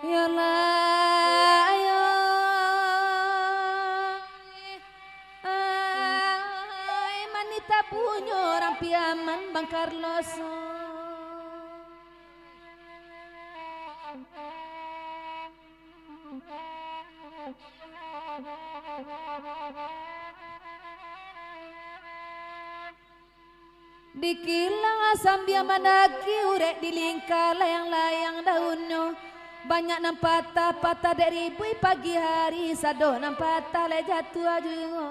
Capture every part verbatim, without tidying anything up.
Yolah, ayo. Ai, mani tabunyo urang Piaman, Bang Carlos. Dikilang sambia mandaki urek, dilingka layang-layang daunnyo. Banyak nan patah, patah dek ribuik pagi hari, sado nan patah lai jatuah juo.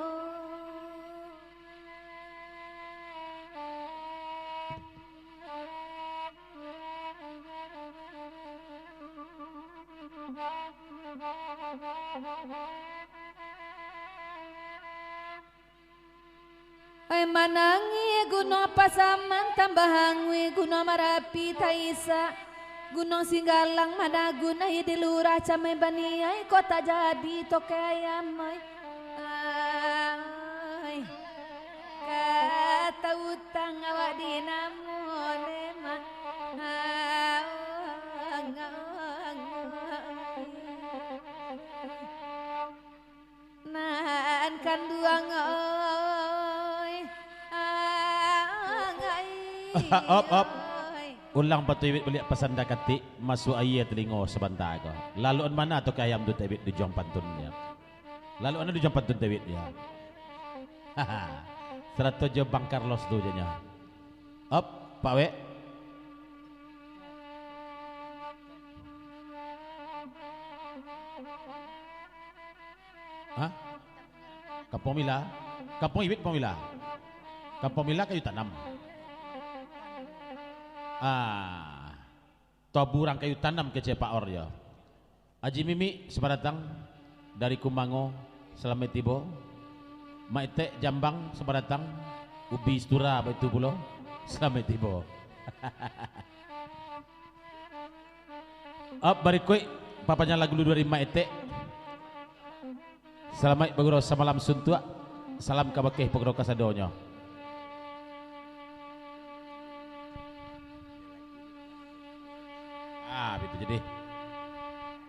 Ai, manangih Gunuang Pasaman, tambah anguih Gunuang Marapi taisak, Gunuang Singgalang managun ai di lurah Camai Baniai, kok tak jadi tokai ayam ai. Ai, kata utang awak di namo lemak. Nan kanduang oi, angai. Op, op. Oi. Ulang Patu Iwit baliak pasanda katik, masuak aia talingo sabanta ko. Laluan mana tu ka ayam tu, Tewit, di ujuang pantunnyo? Laluan di ujuang pantun, Tewit, yo. Sarato jo Bang Carlos tu je nyo. Op, Pak Wek. Hah? Kampuang Mila? Kampuang Iwit, Kampuang Mila? Kampuang Mila kayu tanam. Ah. Tobu urang kayu tanam kecek Pak Or yo. Aji Mimik, selamat datang. Dari Kumango, salamaik tibo. Mak Etek Jambang, selamat datang. Ubi Situra, baitu pulo, salamaik tibo. Op, barikuik, papanjang lagu dulu dari Mak Etek. Salamaik bagurau samalam suntuak. Salam kabakeh pagurau kasadonyo. Ah, bitu jadi.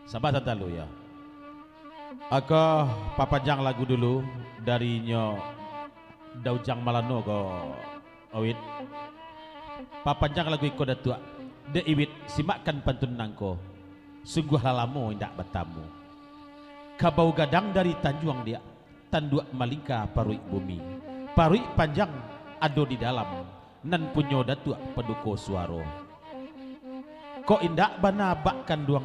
Sabar santalu, yo. Ako papanjang lagu dulu dari nyo Daujang Malano ko. Awit, papanjang lagu iko, Datuak. Dek Iwit, simakkan pantun nangko. Sungguah lah lamo indak batamu. Kabau gadang dari Tanjuang Diak, tanduak malingka paruik bumi. Paruik panjang ado di dalam, nan punyo Datuak Paduko Suaro. Kok indak bana bak kanduang,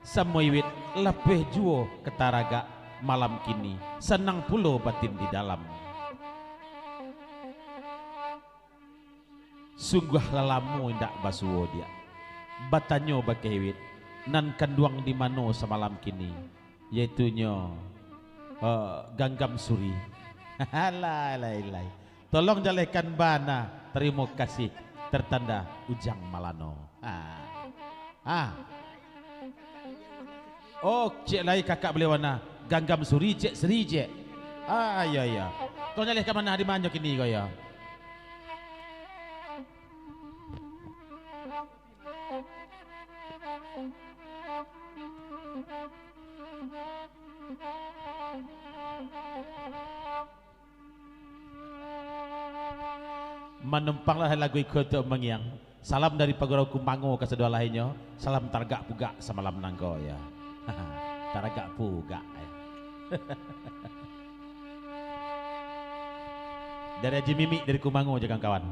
samo Iwit lapueh juo ka taragak malam kini, sanang pulo batin di dalam. Sungguah lah lamo indak basuo, Diak. Batanyo bakeh Iwit, nan kanduang di mano samalam kini, yaitunyo, eh, Ganggam Suri. Alah, alah, alah. Tolong jalehkan bana, tarimo kasih, tertanda Ujang Malano. Ah. Ah. Oh, ciek lai kakak baliau bana. Ganggam Suri, ciek Sri, ciek. Ah, iyo, iyo. Tolong jalehkan bana di mano kini ko, yo. Manumpanglah lagu iko untuak mangiang. Salam dari Pagurau Kumango kasadolahinnyo. Salam taragak pugak samalam nangko, yo. Taragak pugak, yo. Dari Haji Mimik dari Kumango jo kawan-kawan.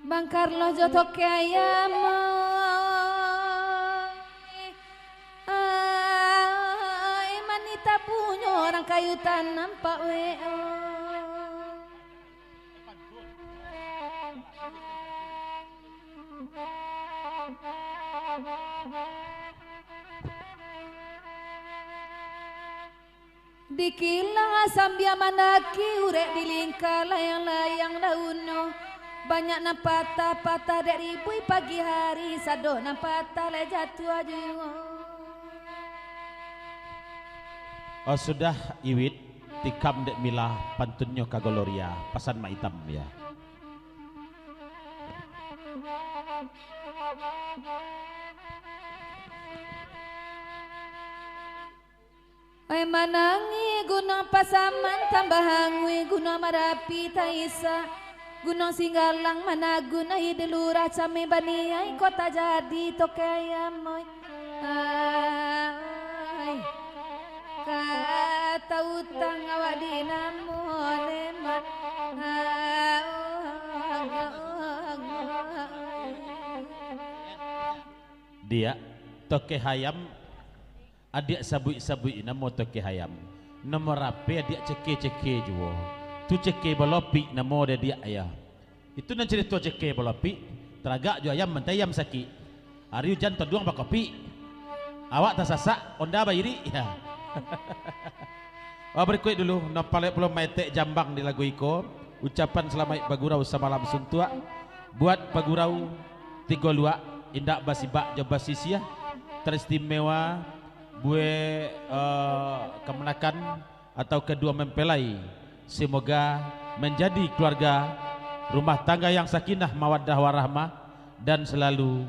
Bang Carlos jo toke ayam, ai, mani tabunyo urang kayu tanam, Pak Weo. Dikilang sambia mandaki urek, dilingka layang-layang daunnyo. Banyak nan patah-patah dek ribuik pagi hari, sado nan patah lai jatuah juo. Oh, sudah, Iwit. Tikam dek Mila, pantunnyo ka Gloria, pasan Mak Itam, ya. Oi, manangih Gunuang Pasaman, tambah anguih Gunuang Marapi taisa, Gunuang Singgalang managun, ai di lurah Cameh Baniai, kota jadi toke ayam, oi. Ai, ka tautang awak di namo lemak. Diak, toke ayam. Adiak sabuik-sabuik namo toke ayam. Namo rape adiak ceke-ceke juo. Tu ceke balopik namo dek adiak, ya. Itu nan carito ceke balopik, taragak jo ayam mantai ayam sakik. Ari ujan toduang bakopik. Awak tasasak, onda bairik, ya. Wah, barikuik dulu, nan paliang pulo maetek jambang di lagu iko, ucapan salamaik bagurau samalam suntuak, buat bagurau tigo luak, indak basibak jo basisiah, teristimewa, buek, eh, kamanakan atau kaduo mempelai, semoga manjadi kaluarga rumah tangga yang sakinah mawaddah warahmah dan selalu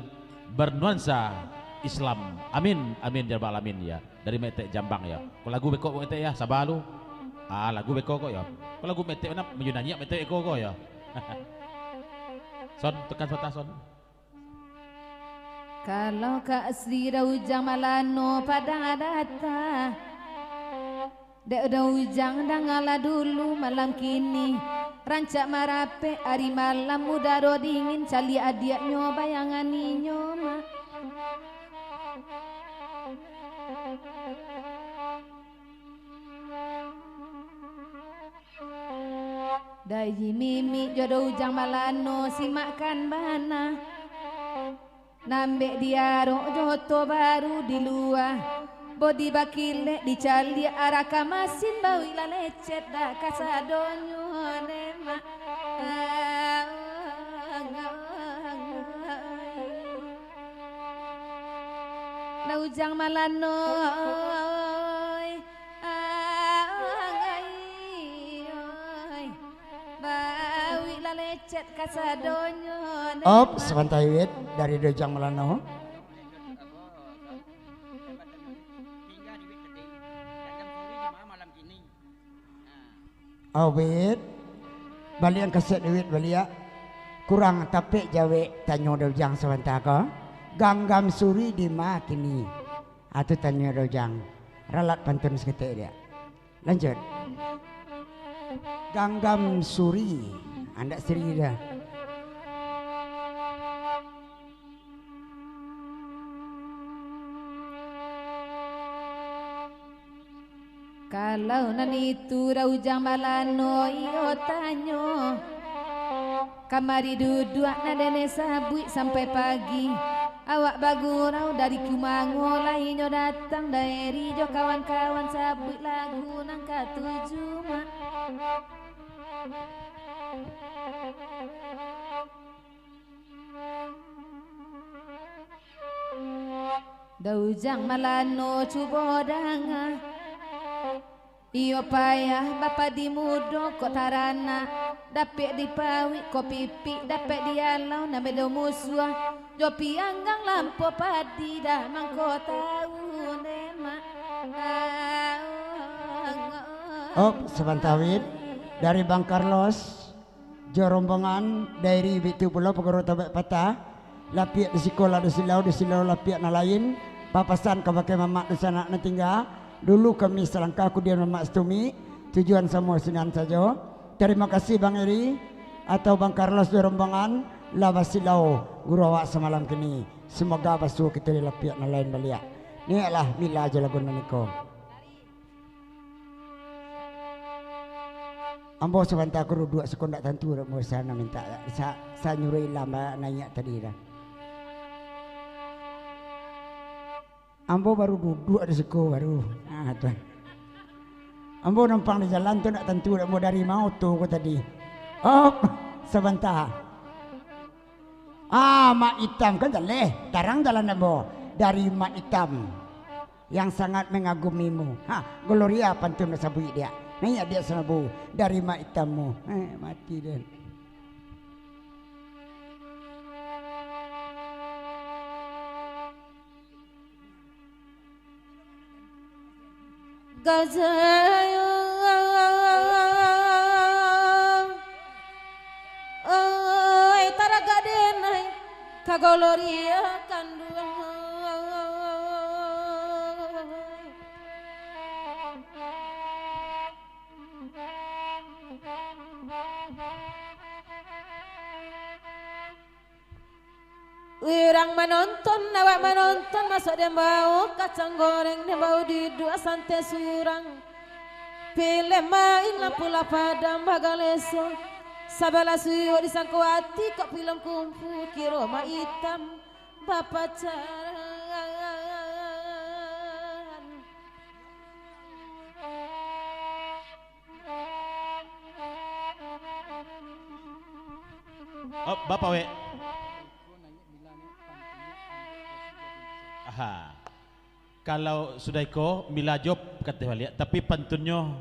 bernuansa Islam. Amin, amin, ya rabbal alamin, ya. Dari Maetek Jambang, ya. Ko lagu beko, Maetek, ya, saba lu. Ah, lagu beko ko, ya. Ko lagu Maetek, ma nan manyanyi Maetek beko ko, ya. Son, tekan patah, Son. Kalau ka asli Da Ujang Malano Padang Adata, dek Da Ujang dangalah dulu malam kini, rancak marapek ari malam, udaro dingin, caliak adiaknyo, bayangan inyo, mak. Dayi mimik jo Da Ujang Malano simakkan bana. Nambek diarok jo oto baru di lua. Bodi bakilek dicaliak araka masin, bauik lah lecet dah kasadonyo demak. Da Ujang Malano, oi. Op, sabanta iwit dari Da Ujang Malano. Awit, baliak kasek duit baliak. Kurang tapek jawek tanyo Da Ujang sabanta ko. Ganggam Suri di ma kini? Atu tanyo Da Ujang. Ralat pantun saketek diak. Lanjut. Ganggam Suri. Andak Sri dah. Kalau nan itu Da Ujang Malano iyo tanyo, kamari duduak nan dene sabuik sampai pagi. Awak bagurau dari Kumango, lah inyo datang daeri jo kawan-kawan, sabuik lagu nan katuju, mak. Da Ujang Malano cubo danga. Iyo payah bapadi mudo kok taranak, dapek dipauik ko pipik, dapek dialau nan bedo musuah, jo pianggang lampo padi dah mangko tau demak. Op, sabanta wit dari Bang Carlos. Jo rombongan, dairi bitu pulo paguru tabek patah, lapiak di siko lah di silau, di silau lapiak nan lain, papasan kabake mamak dunsanak nan tingga, dulu kami salangkah kudian mamak satumik, tujuan samo sinan sajo. Tarimo kasih Bang Eri, atau Bang Carlos jo rombongan, lah basilau guru awak samalam kini. Semoga basuo kito di lapiak nan lain baliak. Niaklah mila jo lagu nan iko. Ambo sabanta ko duduak siko ndak tantu dak mo sana minta sa, sa nyuruh ilam ba naiak tadi dah. Ambo baru duduak di siko baru. Ah, tuan. Ambo numpang di jalan tu ndak tantu dak mo dari ma oto ko tadi. Oh, sabanta. Ah, Mak Itam kan jaleh, tarang jalan ambo dari Mak Itam. Yang sangat mangagumimu. Ha, Gloria pantun sabuik diak. Naiak diak sanabu dari mak itammu. Eh, mati den. Gajah, oi, taragak denai ka goloria kanduang. Urang manonton, awak manonton, masuak den bao kacang goreng, den bao duduak santai surang. Pilih main lampu lah padam bagaleso. Sabalah suok disangko ati kok film kungfu, kiro mak itam bapacaran. Oh, Bapak Wek. Aha. Kalau sudah iko, Mila jo kateh baliak, tapi pantunnyo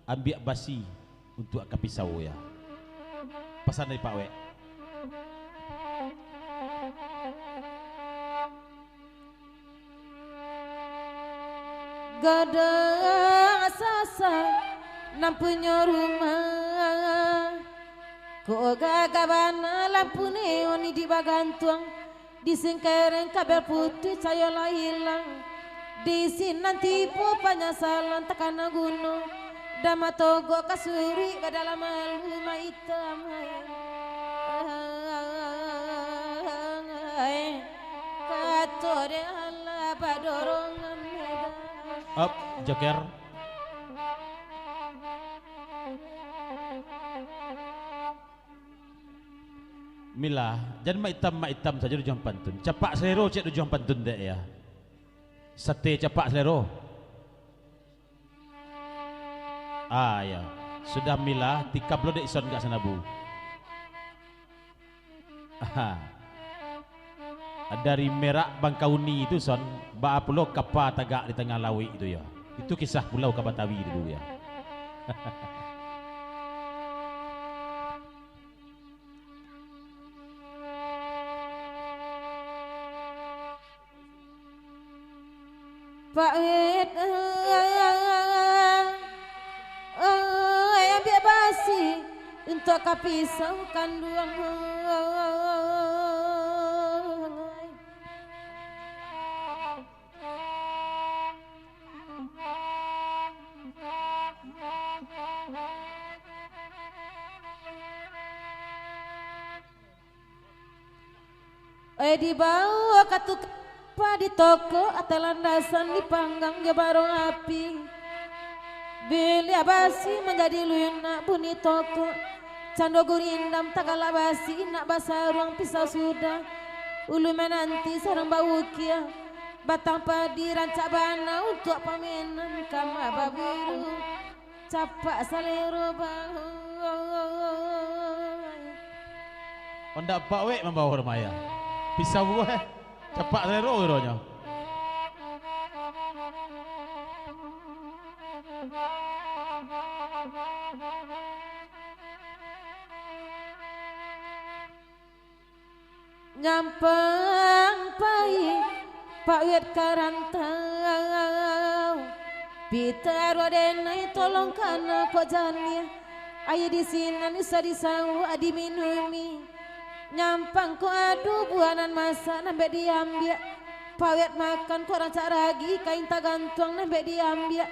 ambiak basi untuak ka pisau, ya. Pasan dari Pak Wek. Gadang sasa nan punyo rumah, kok gagah bana lampu neon di bagantuang, di singkereng kabel putih cayo lah ilang, di sinan tibo panyasalan takana guno, dama togok kasuruik badalam malu maitam. Kato dek alah padorongan medan. Up, joker. Mila, jan mak itam, mak itam sajo dujuang pantun. Capak salero ciek dujuang pantun dek, ya. Sate capak salero. Ah, ya. Sudah Mila, tikam lo dek ison ka sanabu. Aha. Dari Merak Bangkauni tu, Son, baa pulo kapa tagak di tangah lauik tu, yo. Itu kisah Pulau ka Batawi dulu, ya. Pak Wet, oi, ambiak basi untuak ka pisau kanduang. Eh, dibawo ka tukang pa di toko, ateh landasan dipanggang jo barong api. Biliak basi manjadi lunak bunyi toko, cando gurindam tagalak basi nak basaruang pisau sudah. Ulu mananti sarang baukia, batang padi rancak bana untuak pamenan kama baburu. Capak salero bahu. Ondak Pak Wek mambawo rumah ya. Pisau buah, eh. Capak salero kironyo. Nyampang pai, Pak Wet ka rantau. Pita aruah denai tolong kana kok janiah. Aia di sinan usah disauak diminumi. Nyampang kok ado buah nan masak nan bek diambiak. Pak Wet makan kok rancak ragi kain tagantuang nan bek diambiak.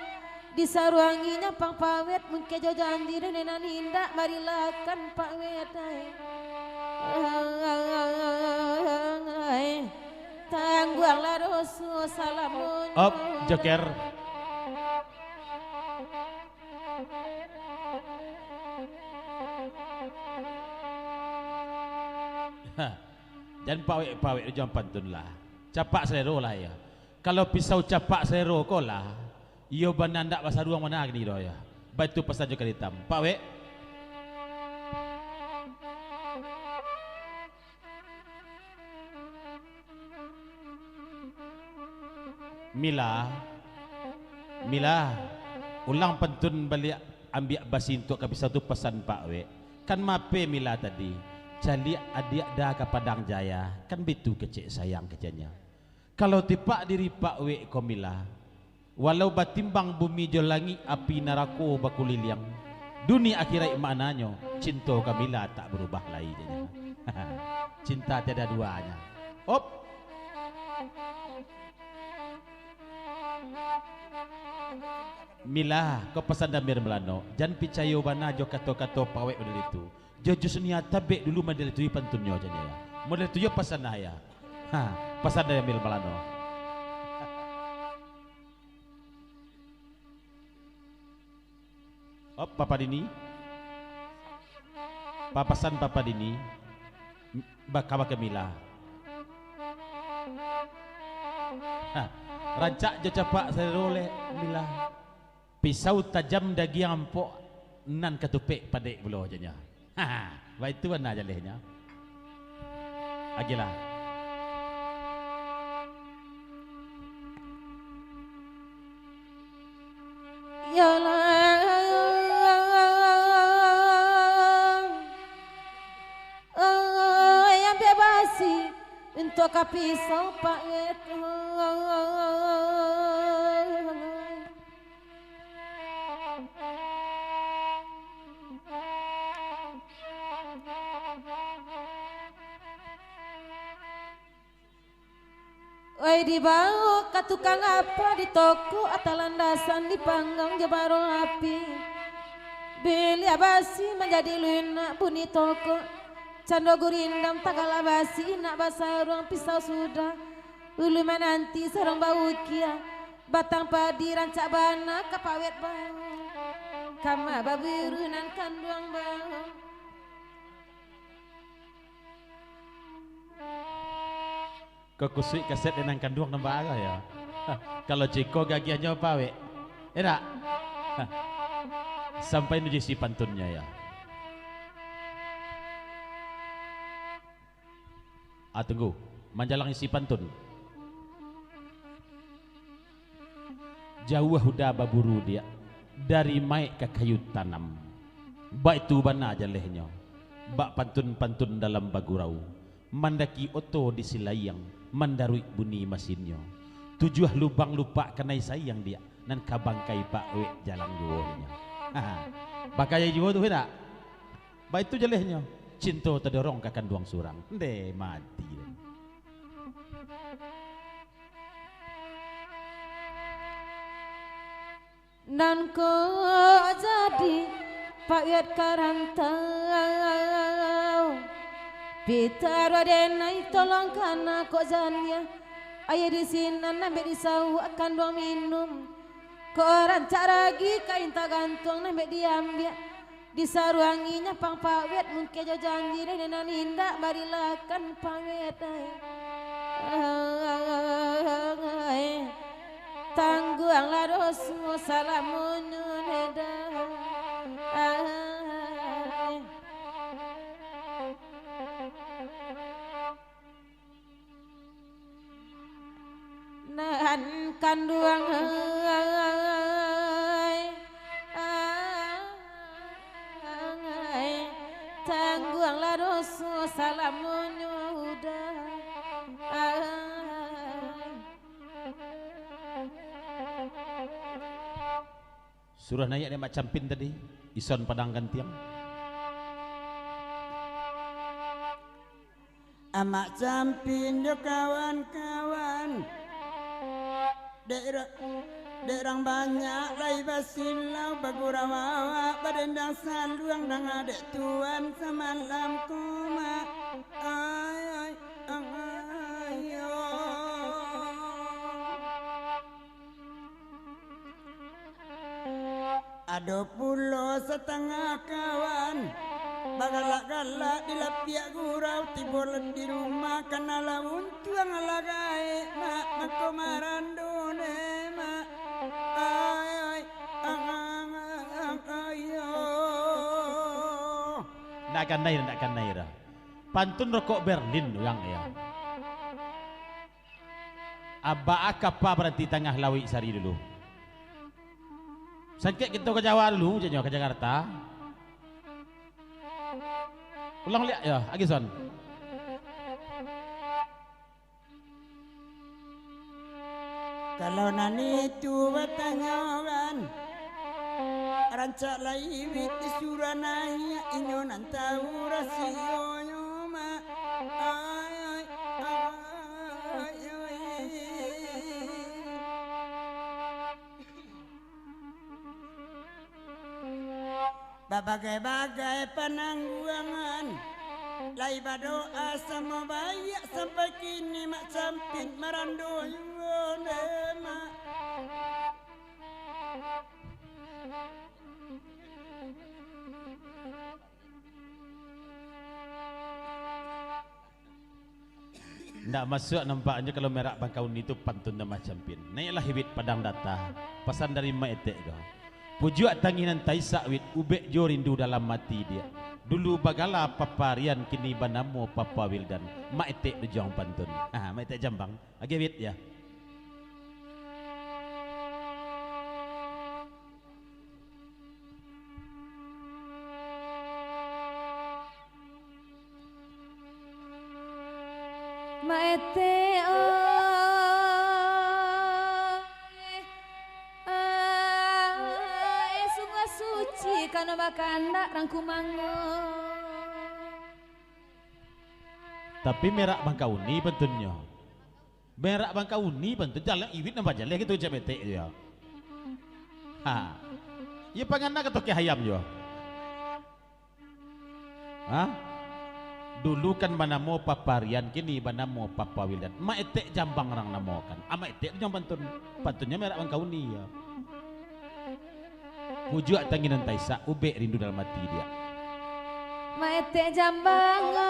Disaruangi nyampang Pak Wet, mungkin jo janji dek nan indak marilakan Pak Wet ai. Tangguanglah doso salamonyo. Op, joker. Hah. Jan pawek-pawek tu jan pantun lah. Capak salero lah, ya. Kalau pisau capak salero ko lah, iyo bana ndak basaruang bana kini doh, ya. Baitu pasan jo kalitam. Pak Wek. Mila. Mila. Ulang pantun baliak. Ambiak basi untuak ka pisau tu, pasan Pak Wek. Kan mape Mila tadi, caliak adiak Da ka Padang Jaya, kan bitu kecek sayang keceknyo. Kalau tipak diri Pak Wek ko Mila, walau batimbang bumi jo langik, api narako bakuliliang, dunia akhirat maknanyo, cinto ka Mila tak barubah lai, janya. Cinta tiada duanya. Op. Mila, ko pasan Damir Malano, jan picayo bana jo kato-kato Pak Wek model itu. Jo jus nia tabek dulu model itu yo pantunnyo, janya. Model itu yo pasan ayah. Ha, pasan Damir Malano. Op, Papa Dini. Papasan Papa Dini. Baka-baka Mila. Ha, rancak jo capak salero leh Mila. Pisau tajam dagiang ampok, nan katupek padek pulo, janya. Ha, baitu bana jalehnyo. Agilah. Yalah, oh, yang bebasi untuk kapisau Pak Wek. Oi, dibawo ka tukang apa, ditokok ateh landasan, dipanggang jo baro api. Biliak basi manjadi lunak bunyi tokok, cando gurindam tagak basi, nak basaruang pisau sudah, ulu mananti saruang baukia, batang padi rancak bana ka Pak Wek bawo, kama babiru nan kanduang bawo. Ka kusuik kaset dek nan kanduang nan baa yo. Kalau ciko gagiahnyo Pak Wek. Enak. Sampai nuju isi pantunnyo yo. Ah, tunggu. Manjalang isi pantun. Jauah Uda baburu diak, dari maek ka kayu tanam. Baitu bana jalehnyo, bak pantun-pantun dalam bagurau, mandaki oto di silaiang, mandaruik bunyi masinnyo. Tujuah lubang lupak kanai saiang diak, nan ka bangkai Pak Wek jalang juwonyo. Bakayai juwo tu, indak? Baitu jalehnyo, cinto tadorong ka kanduang surang. Ndeh, mati den. Nan kok jadi Pak Wek ka rantau. Pitaruah denai tolong kana kok janiah. Aia di sinan nan bek disauak kanduang minum. Kok rancak ragi ka intak gantuang nan bek diambiak. Disaruangi nyampang Pak Wek mungkin jo janji dek nan indak marilakan Pak Wek ai. Tangguanglah doso salamonyo neda. Nan kanduang ai, ai, tangguanglah doso salamonyo Uda ai. Suruah naiak dek Mak Campin tadi, ison Padang Gantiang. Amak Campin jo kawan-kawan, dek ra-, dek rang banyak lai basilau, bagurau awak badendang saluang, danga dek tuan samalam ko, Mak. Ai, ai, ai, ai, yo. Ado pulo satangah kawan, bagalak-galak di lapiak gurau, tibo di rumah, kana lah untuang lah gaek, Mak, mako marando ne, Mak. Ai, ai, ang, ang, ang, ai, yo. Ndak kanai, ndak kanai dah. Pantun rokok Berlin urang, yo. Abak a kapa baranti tangah lauik sari dulu. Sangkek kito ka Jawa dulu, caknyo ka Jakarta. Ulang liak yo, Agison. Kalau nan itu batanyokan, rancak lai Wit disuruah naiak, inyo nan tahu rasionyo, Mak. Ai, ai, ai. Babagai-bagai panangguangan, lai badoa samo baiak, sampai kini Mak Campin marando juo, Mak. Ndak masuak nampaknyo kalau Merak Bangkauni tu pantun nan macam pin. Naiaklah Wit Padang Data, pasan dari Mak Etek ko. Pujuak tangih nan taisak Wit, ubek jo rindu dalam ati diak. Dulu bagala Papa Rian, kini banamo Papa Wildan. Mak Etek Dujuang Pantun. Ha, Mak Etek Jambang. Agiah Wit, yo. Mak Etek, oi, ai, sungguah suci kano bakandak rangkumangnyo. Tapi Merak Bangkauni pantunnyo. Merak Bangkauni pantun, jaleh Wit nan bajaleh gitu, Mak Etek tu yo. Ha. Iyo pangana ka toke hayam yo. Ha? Dulu kan banamo Papa Rian, kini banamo Papa Wildan. Mak Etek Jambang urang namokan. Ah, Mak Etek tu nan pantun. Pantunnyo Merak Bangkauni yo. Pujuak tangih nan taisak, ubek rindu dalam ati diak. Mak Etek Jambang, oi,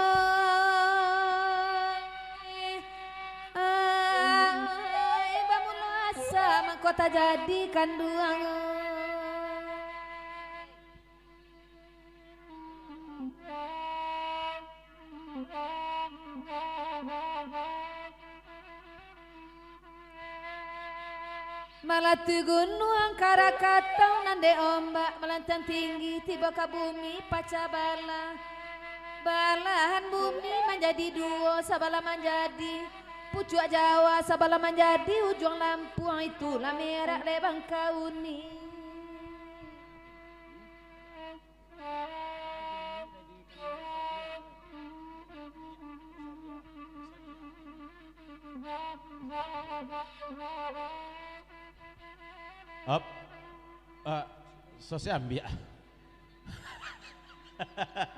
ai, bamulo asa mangko tajadi kanduang, oi. Malah tu gunuang Krakatau nan dek ombak malantang tinggi, tibo ka bumi pacah balah. Balahan bumi manjadi duo, sabalah manjadi pucuak Jawa, sabalah manjadi ujuang Lampuang, itulah Merak dek Bangkauni. Op. Ah, sose ambiak.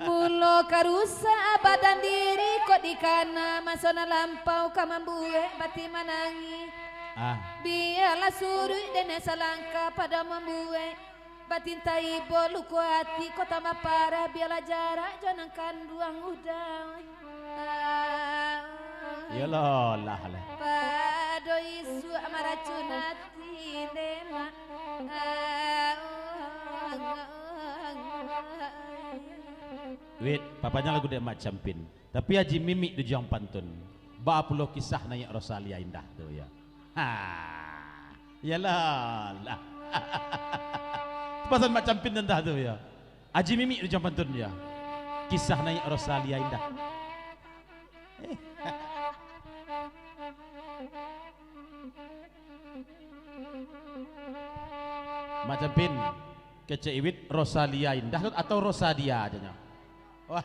Mulo ka rusak badan diri kok dikana, maso nan lampau ka mambuek batin manangih. Ah. Bialah suruik denai salangkah pado mambuek. Batin taibo luko ati, kok tambah parah, bialah jarak jo nan kanduang udah. Iyolah, lah, lah. Pado isuak maracun ati, dek mak. Wit, papanjang lagu dek Mak Campin. Tapi Haji Mimik Dujuang Pantun, baa pulo kisah naiak Rosalia Indah tu, yo? Ha. Iyolah, lah. Pasan Mak Campin Indah tu, yo. Haji Mimik Dujuang Pantun, yo. Kisah naiak Rosalia Indah. Eh. Mak Campin, kecek Iwit, Rosalia Indah atau Rosadia aja nyo? Wah.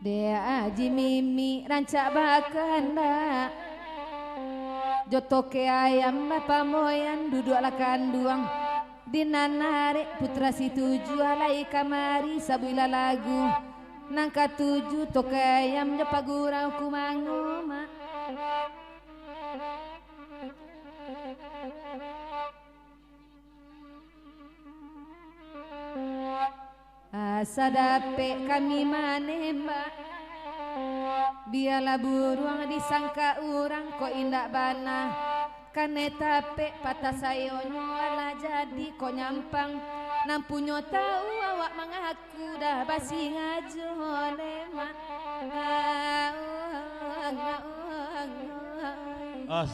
Dek Aji Mimik rancak bakandak, jo toke ayam bapamoyan duduaklah kanduang. Di nan arek putra si tujuah lai kamari, sabuiklah lagu nan katuju, toke ayam jo pagurau kumango, Mak. Asa dapek kami manembak, bialah buruang disangka urang, kok indak bana. Kanai tapek patah sayonyo, alah jadi kok nyampang. Nan punyo tahu awak Aku dah basingajo, Mak. Os.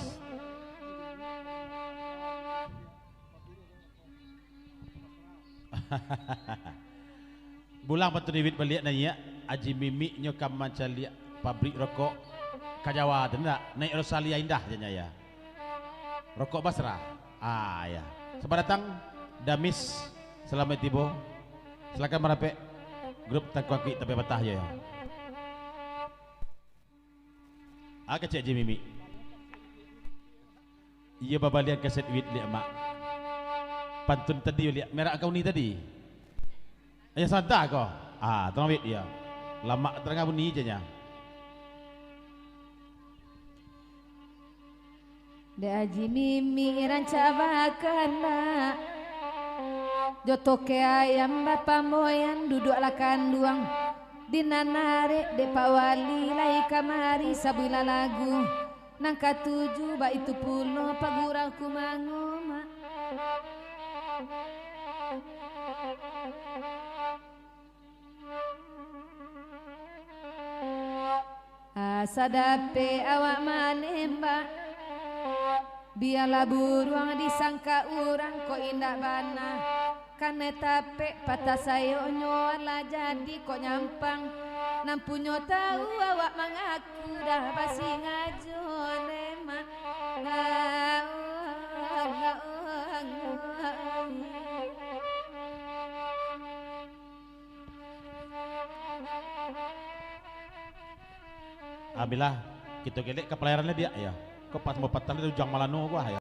Bulang pantun Iwit baliak naiak, Aji Mimik nyo ka mancaliak pabrik rokok ka Jawa tu ndak? Naik Rosalia Indah je nyo ya. Rokok Basra. Ah ya. Selamat datang Damis, selamat tibo. Silakan marapek grup Tangkuang Kuik Tapi Patah je ya. Ah kecek Aji Mimik. Iyo babalian kaset Wit liak mak. Pantun tadi liak merak kau ni tadi. Ayo santa ko. Ah, tengah Wit iyo. Lamak tengah bunyi je nya. Dek Aji Mimi rancak bakanak jo toke ayam bapamboyan duduaklah kanduang. Di nan arek dek Pak Wali lai kamari sabulan lagu. Nan katuju baitu pulo pagurau kumango mak. Asa dapek awak manembak. Bialah buruang disangka urang kok indak bana. Kanai tapek patah sayoknyo alah jadi kok nyampang. Nan punyo tahu awak mangaku dah basingajo lemak. Ambilah kito kelek ka palayaran lah diak ya. Kok pas mau patah lah ujang malano gua ya.